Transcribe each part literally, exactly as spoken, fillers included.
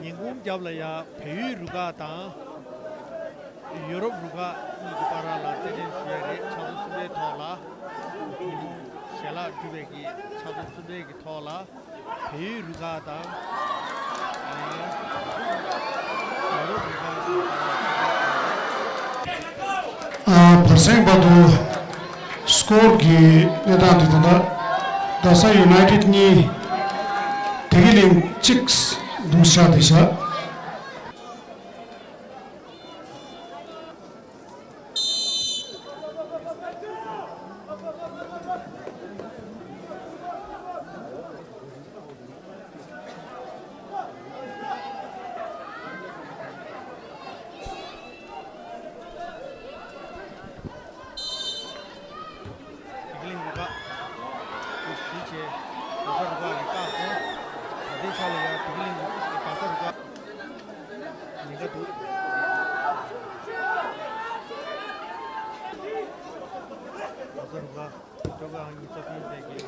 ཉིན་གུང་རྒྱབ་ལ་ཡ་བལ་ཡུལ་རུ་ཁག་དང་ཡོ་རོབ་རུ་ཁག་གཉིས་ཀྱི་བར་ལ་རྩེད་འགྲན་ཞུ་ཡ་རེད། ཆ་ཚང་གསུམ་པའི་ཐོག་ལ་ཞལ་ལག་སྒྲུབ་པའི་གི་ཆ་ཚང་གསུམ་པའི་གི་ཐོག་ལ། བལ་ཡུལ་རུ་ཁག་དང་། ཨ། བར་གསེང་བར་དུ་སྐོར་གྱི་གནས་སྟངས་འདི་ད་ལྟ་རྡ་ས་ཡུ་ནའི་ཊེཌ་གཉིས། བདེ་སྐྱིད་གླིང་གཅིག་འདུག་ཤག་བསྡད་ཤག་བདེ་སྐྱིད་གླིང་རུ་ཁག་གཞིས་བྱེས་རྡ་ས་རུ་ཁག་གིས་བཀག་སོང་། ད་ལྟའི་ཆ་ལ་ཡང་བདེ་སྐྱིད་གླིང་རུ་ཁག་རྡ་ས་རུ་ཁག་ཉེན་ཁ་འདུག་རྡ་ས་རུ་ཁག་སྤྲོ་དགའ་ཨང་གཉིས་རྩ་ཁྲིམས་སྤེལ་གྱིས་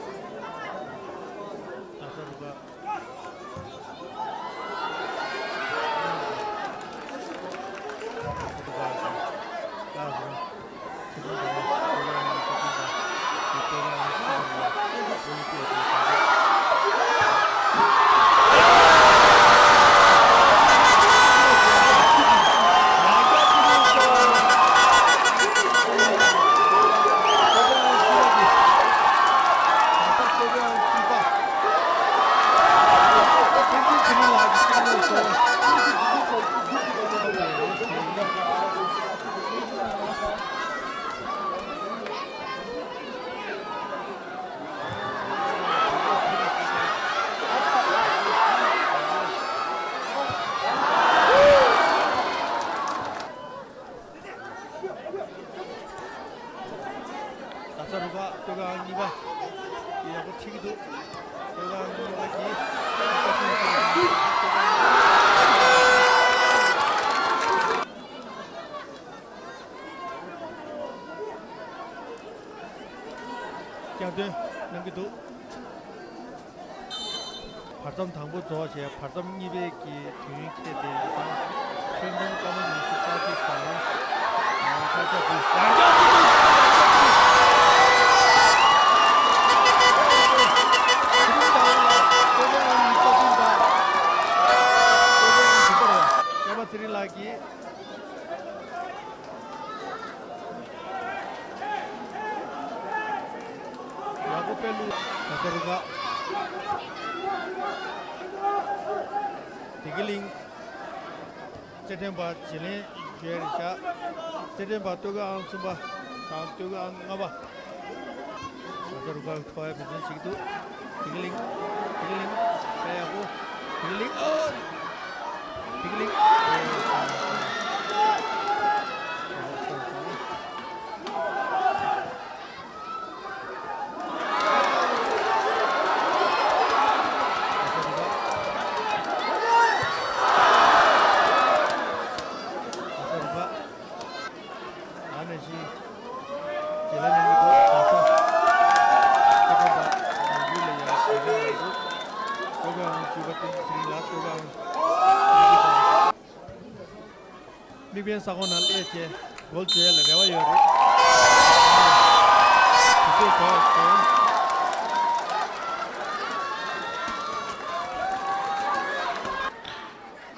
རྡ་ས་རུ་ཁག་ལ་ས་རུ་ཁག་སྟོད་ཁ་ཨང་གཉིས་པ་ཡག་པོ་ཁྲིད་ཀྱི་འདུག་སྟོད་ཁ་ཨང་གཉིས་པ་གིས། བསྐྱར་ཟློས་གནང་གི་འདུག་བར་མཚམས་དང་པོ་རྫོགས་བྱས་བར་མཚམས་གཉིས་པའི་གི་དུས་ཡུན་འཁེལ་ཏེ་ཡོད་ཙང་། ཁྱོན་བསྡོམས་སྐར་མ་ཉི་ཤུ་རྩ་གཅིག་དང་། ཨ། རྐང་རྩེད་སྤོས་རང་རྐྱང་སྤོས་སྒྲིག་ཚེ་རིང་ལགས་ཀྱིས། ཡག་པོ་དཔེ་བླུགས། ད་ལྟ་རུ་ཁག་བདེ་སྐྱིད་གླིང་། རྩེད་འགྲན་པ་བརྗེ་ལེན་བྱས་རེད་ཤག་རྩེད་འགྲན་པ་སྟོད་ཁ་ཨང་གསུམ་པ་དང་སྟོད་ཁ་ཨང་ལྔ་པ། ད་ལྟ་རུ་ཁག་གི་ཁྲོ་བའི་འབད་བརྩོན་བྱེད་ཀྱི་འདུག་བདེ་སྐྱིད་གླིང་། བདེ་སྐྱིད་གླིང་། དཔེ་ཡག་པོ། བདེ་སྐྱིད་གླིང་། ཨོ། བདེ་སྐྱིད་གླིང་། ཨ་ནེ་ཤི། རྗེས་ལ་ཉན་གྱི་འདུག་ག་ས། ཁ་ཁ་པ། ཡང་རྒྱུད་ལ་ཡང་ཞེ་དྲག་ཡོད་འདུག་སྟོད་ཁ་ཨང་བཅུ་པ་བསྟན་ཚེ་རིང་ལགས་སྟོད་ཁ་ཨང་། དམིགས་འབེན་ས་ཁོངས་ནང་སླེབས་བྱས་གོལ་བཟོ་ཡ་ལ་རེ་བ་ཡོད་རེད། དེ་ཚོས་གོ་སོང་།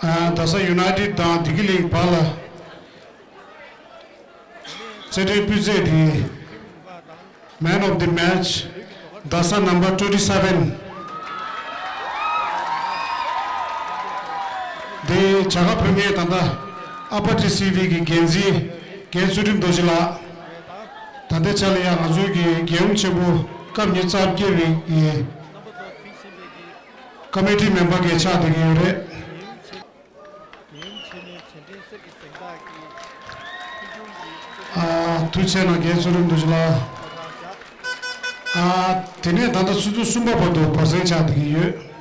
ཨ། རྡ་ས་ཡུ་ནའི་ཊེཌ་དང་བདེ་སྐྱིད་གླིང་བར་ལ། རྩེད་འགྲན་སྤུས་ཚད་འདི། Man of the match, Dasa number twenty seven. འདི་བྱ་དགའ་ཕུལ་མཁན་ད་ལྟ་ཨ་པ་ཊི་སི་ཝི་གི་འགན་འཛིན་རྒན་ཚུལ་ཁྲིམས་རྡོ་རྗེ་ལགས། ད་ལྟའི་ཆ་ལ་ཡང་ང་ཚོའི་གི་རྒྱལ་ཡུམ་ཆེན་པོ་སྐབས་ཉི་ཤུ་རྩ་བརྒྱད་པའི་གི་ཀ་མི་ཊི་མེམ་བར་གི་ཆགས་བསྡད་ཀྱི་ཡོད་རེད། རྒྱལ་ཡུམ་ཆེན་མོའི་དྲན་རྟེན་གསེར་གྱི་གཟེངས་རྟགས་ཀྱི་ཆིག་སྒྲིལ་གྱི་ཨ། ཐུགས་རྗེ་གནང་རྒན་ཚུལ་ཁྲིམས་རྡོ་རྗེ་ལགས། ཨ། དེ་ནས་ད་ལྟ་ཆུ་ཚོད་གསུམ་པ་བར་དུ་བར་གསེང་ཆགས་བསྡད་ཀྱི་ཡོད།